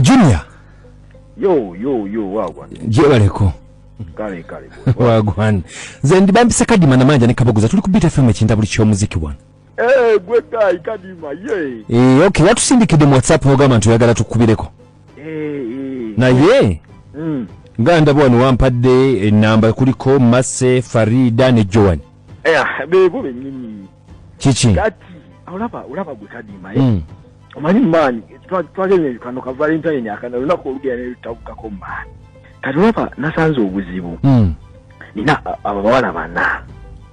Junior. Yo yo yo wagwan. Jebaleko. Kale kale. Wagwan. Nze ndibambisa Kadima namanja ne Kabogoza tuli ku Beat FM ekintabuli ky'omuziki wano. Eh gwe guy Kadima ye. Eh okay watusindikidde mu WhatsApp ogamba nti oyagala tukubireko. Eh. Naye nga ndaba wano wampadde enamba kuliko Mase, Farida ne Joan. Eh bebo bennyini. Kiki? Kati olaba gwe Kadima eh. Omanyi maani twagenda kano ka Valentine akana lunaku olugenda ne lutabukako maani. Kati olaba nasanze obuzibu. Nina abawala bana.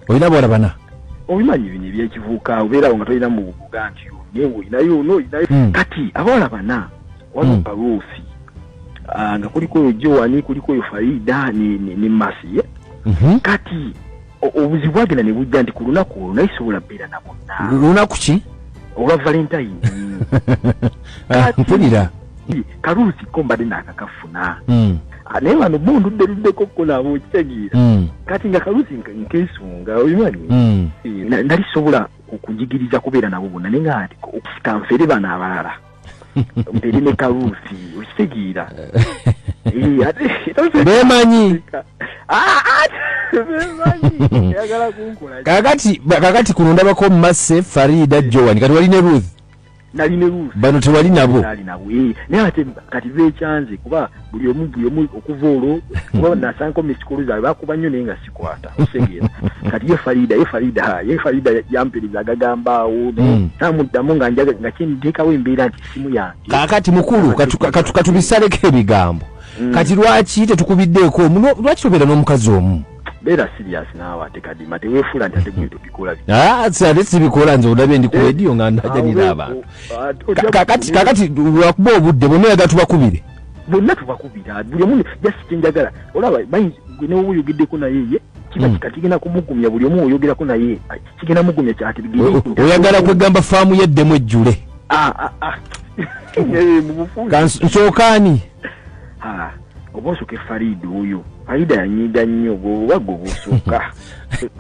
Olina abawala bana? Obimanyi bino ebyekivuka obeerawo nga tolina mu buga nti naye olinayo no olinayo. Kati abawala bana waliwo Karuusi nga kuliko oyo Joani, kuliko oyo Farida ne Masi. Kati obuzibu bwagenda ne bujja nti ku lunaku olwo naye sobola bbeera na bonna. Lunaku ki? Olwa Valentine. Mpulira. Karuusi ko mbadde naakakafuna. Naye wano bo ndudde ko nabo okitegeera. Kati nga Karuusi nkeesunga obimanyi. Nali sobola okujigiriza kubeera nabo bonna naye nga kanfere bano abalala. Mpere ne Karuusi okitegeera. Beemanyi. Beemanyi. Ayagala kunkola. Kakati kuno ndabako Mase, Farida, Joan. Kati wali ne Ruth. Nali ne Ruth. Bano tewali nabo. Nali nabo. Naye ate kati beekyanze kuba buli omu okuva olwo kuba nasanko misikulu zaabwe bakuba nnyo naye nga sikwata osegeera. Kati ye Farida yampereza agagamba awo namuddamu nga njaga nga kinteekawo embeera nti simu yange. Kaakati mukulu katubisaleko ebigambo. Kati lwaki tetukubiddeeko omu? Lwaki tobeera n'omukazi omu? Beera serious naawe ate Kadima teweefuula nti ate gwe tobikola. Ate sibikola nze olabye ndi ku radio nga ndajanira abantu. Kakati lwakuba obudde bonna oyagala tubakubire. Bonna tubakubira buli omu just kyenjagala olaba gwe ne woyogeddeko naye ye kiba kigenda kumugumya buli omu oyogerako naye kigenda mugumya kyatibigire. Oyagala kwegamba faamu yeddemu ejjule. Nsooka ani? Oba osooke Farida oyo. Farida yanyiiga nnyo oba gwe obusooka.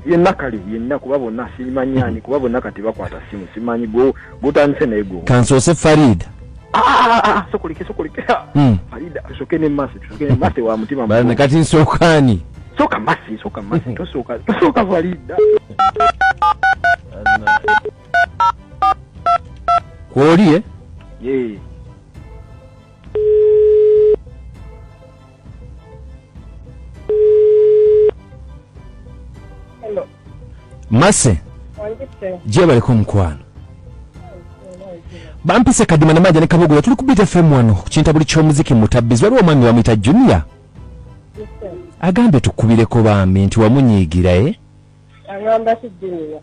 Yenna kale yenna kuba bonna simanyi ani kuba bonna kati bakwata simu simanyi gw'otandise naye gwe. Kansoose Farida. Sokoleke. Farida tusooke ne Mase wa mutima mukulu. Kati nsooka ani? Sooka Mase tosooka Farida. Kwoli eh? Yee. Mase, jebaleko mukwano. Bampise Kadima namanja ne Kabogoza tuli ku Beat FM wano ku kintabuli ky'omuziki mutabbizi waliwo omwami bamuyita Junior. Agambye tukubireko bambi nti wamunyiigira Agamba si Junior.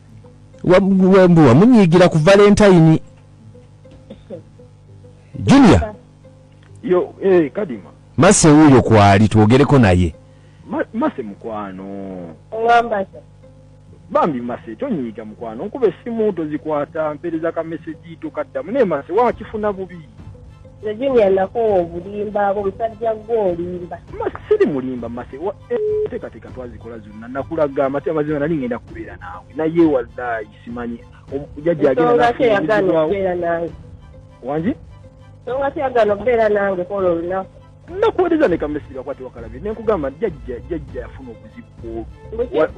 Wamunyiigira ku Valentine. Junior. Yo Kadima. Mase wuuyo kwali twogereko naye. Mase mukwano. Ogamba ki? Bambi Mase tonyiiga mukwano nkuba essimu tozikwata mpeereza ka message tokaddamu naye Mase wakifuna bubi. Nze Junior nakuwa obulimba omusajja gw'olimba. Mase siri mulimba Mase teekateeka twazikola zonna nakulaga amazima nali ngenda kubeera naawe naye wallahi simanyi jjajja agenda nafuna okubeera nange. Wangi? Nsonga ki yagaana okubeera nange kwolwo olunaku? Nakuweereza ne ka message kakwate wakalabye ne nkugamba jjajja yafuna obuzibu olwo.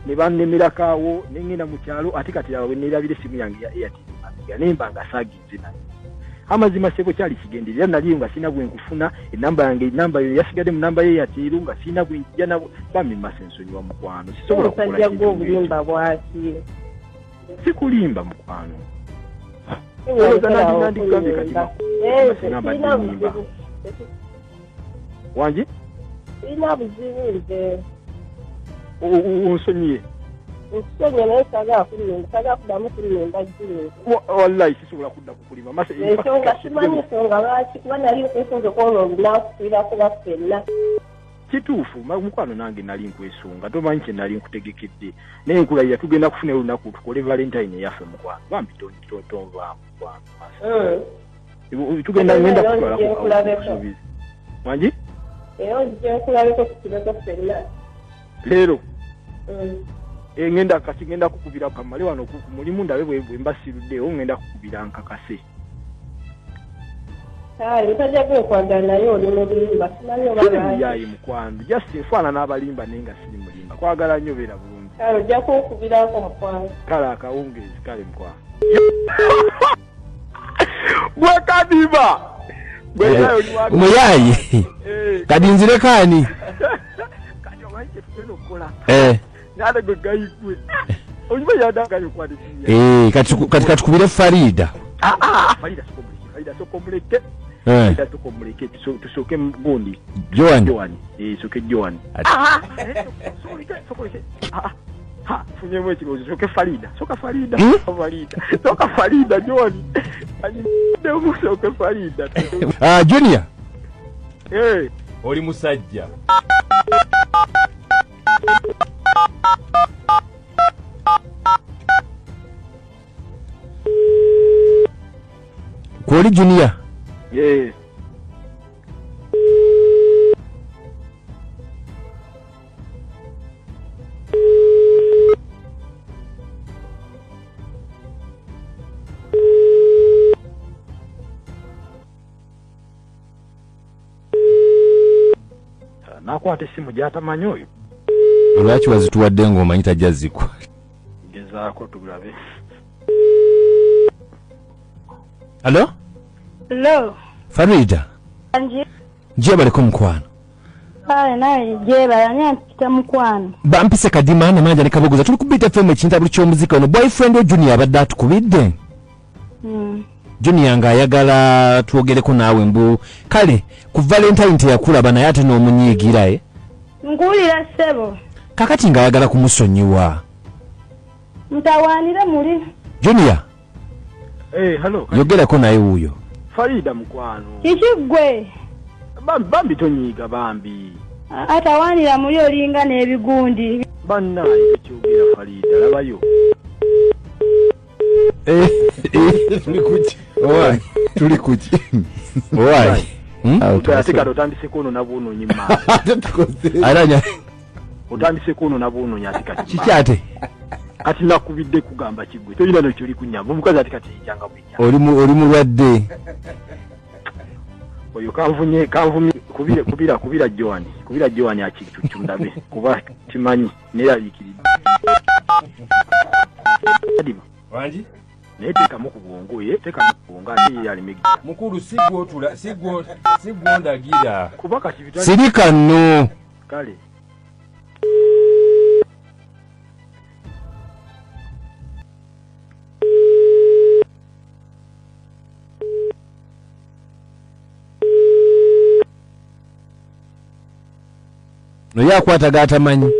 Ne bannemerako awo ne ngenda mu kyalo ate kati awo neerabira essimu yange ya Airtel mabega ne mba nga saaginze nayo. Amazima sebo kyali kigenderera naliyo nga sirina gwe nkufuna enamba yange enamba yo yasigadde mu namba ye Airtel nga sirina gwe njija nabo. Bambi Mase nsonyiwa mukwano sisobola kukola Omusajja gw'obulimba bwaki? Sikulimba mukwano. Olowooza nandikugambye Kadima namba nnimba. Wangi? Sirina buzibu nze. Onsonyiye. Nsonyiye naye saagala kuddamu kulimba Junior. Wallahi sisobola kudda kukulima. Mase ensonga simanyi ensonga lwaki kuba nali nkwesunze kwolwo olunaku tulina kuba ffenna. Kituufu mukwano nange nali nkwesunga tomanyi kye nali nkutegekedde naye nkulayira tugenda kufuna olunaku tukole Valentine eyaffe mukwano. Bambi tonvaamu mukwano. Tugenda ngenda kutwalako. Wangi? Era ojje nkulabeko tukibeko ffenna. Leero. Ngenda kati ngenda kukubira kamale wano ku mulimu ndabe bwe mbasiruddewo ngenda kukubira nkakase. Kale musajja gwe kwagala naye oli mulimba simanyi oba Siri muyayi mukwano, just nfaanana n'abalimba naye nga siri mulimba. Kwagala nnyo, beera bulungi. Kale ojja kunkubirako mukwano. Kale akawungeezi, kale mukwano. Gwe Kadima, Muyayi. Kati nzirekaani? Kati omanyi kyetugenda okukola? Nate gwe gayigwe onyuma yadagayo okwata esimu. Kati katukubire Farida. Farida sokomuleke, Farida sokomuleke. Farida sokomuleke, tusooke gundi. Joan. Joan, sooke Joan. Sokoleke, sokoleke. Funyemu ekirowoozo, sooke Farida, sooka Farida. Farida, sooka Farida. Joan anyimdemu, sooke Farida. Ah, Junior. Oli musajja. Kwoli Junior? Nakwata essimu gy'atamanyi oyo. Lwaki wazituwadde ng'omanyi tajja zikwa? Gezaako tulabe. Alo? Hello. Farida. Anji. Gyebaleko mukwano. Kale naye gyebala, naye mpita mukwano. Bampise Kadima namanja ne Kabogoza, tuli ku Beat FM ekintabuli ky'omuziki. Ono boyfriend wa Junior abadde atukubidde. Junior ng'ayagala twogereko naawe, mbu kale ku Valentine teyakulaba naye ate n'omunyiigira e. Nkuwulira ssebo. Kakati ng'ayagala kumusonyiwa. Mutawaanire muli. Junior. Hello. Yogerako naye wuuyo. Farida mukwano. Kiki ggwe? Bambi, bambi tonyiiga bambi. Atawaanira muli olinga n'ebigundi. Bannaye kyogera Farida, labayo. Tuli kuki? Owai, tuli kuki? Owai. Ate kati otandise kwonoona bwonoonyi maaso. Ate tukoze. Aranya. Otandise kwonoona bwonoonyi ate kati. Kiki ate? Kati nakubidde kugamba kigwe. Tolina n'ekyoli kunnyamba. Omukazi ate kati yejjanga bwejja. Oli mulwadde. Oyo kanvunye, kanvumye, kubira, kubira, kubira Joan. Kubira Joan akicucundabe. Kuba kimanyi neeraliikiridde. Kadima. Wangi? Naye teekamu ku bwongo ye, teekamu ku bwongo ate ye aleme ggira. Mukulu si gw'otula, si gw'ondagira. Kuba kati bitali- Sirika nno. Kale. Naye akwata g'atamanyi.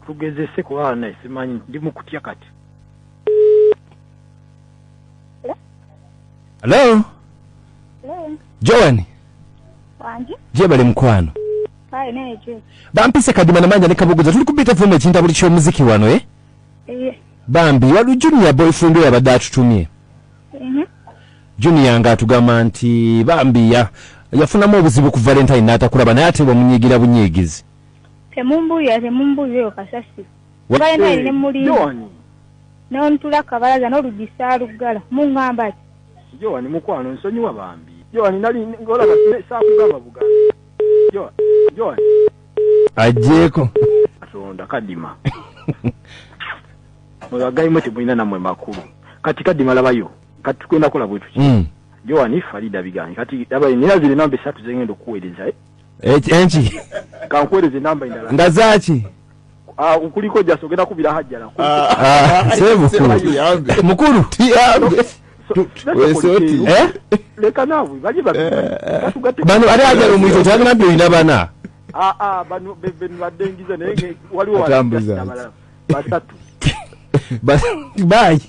Tugezese kuba naye simanyi, ndi mu kutya kati. Hello? Hello. Joan. Wangi? Gyebale mukwano. Kale naye gye. Bampise Kadima namanja ne Kabogoza, tuli ku Beat FM ekintabuli ky'omuziki wano eh? Bambi waliwo Junior boyfriend oyo abadde atutumye. Junior ng'atugamba nti bambi yafunamu obuzibu ku Valentine n'atakulaba naye ate bamunyiigira bunyiigizi. Temumbuulira, temumbuulira oyo kasasiro. Valentine ne mulinda. Joan. N'ontula akabalaza n'oluggi saaluggala. Muŋŋamba ki? Joan mukwano nsonyiwa bambi. Joan nali ng'olaba saakugamba bugambi. Joan, Joan. Agyeko. Katonda Kadima. Mwebagayimu temulina nammwe makulu. Kati Kadima labayo. Kati tugenda kukola bwe tuti. Joan Farida biganyi. Kati labayo nina zino namba 3 ze ngenda okuweereza. Enki? Kankuweereze namba endala. Nga zaaki? Kuliko just ogenda kubira Hajjala. Sebo. Mukulu. Tuyambe. Weesoti. Leka naawe bali babiri. Bano ate Hajjala omuyito tagambye olina bana. Bano badde ngize naye waliwo Atambuza. abalala basatu. Bye.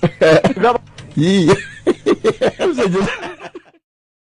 Yiiye.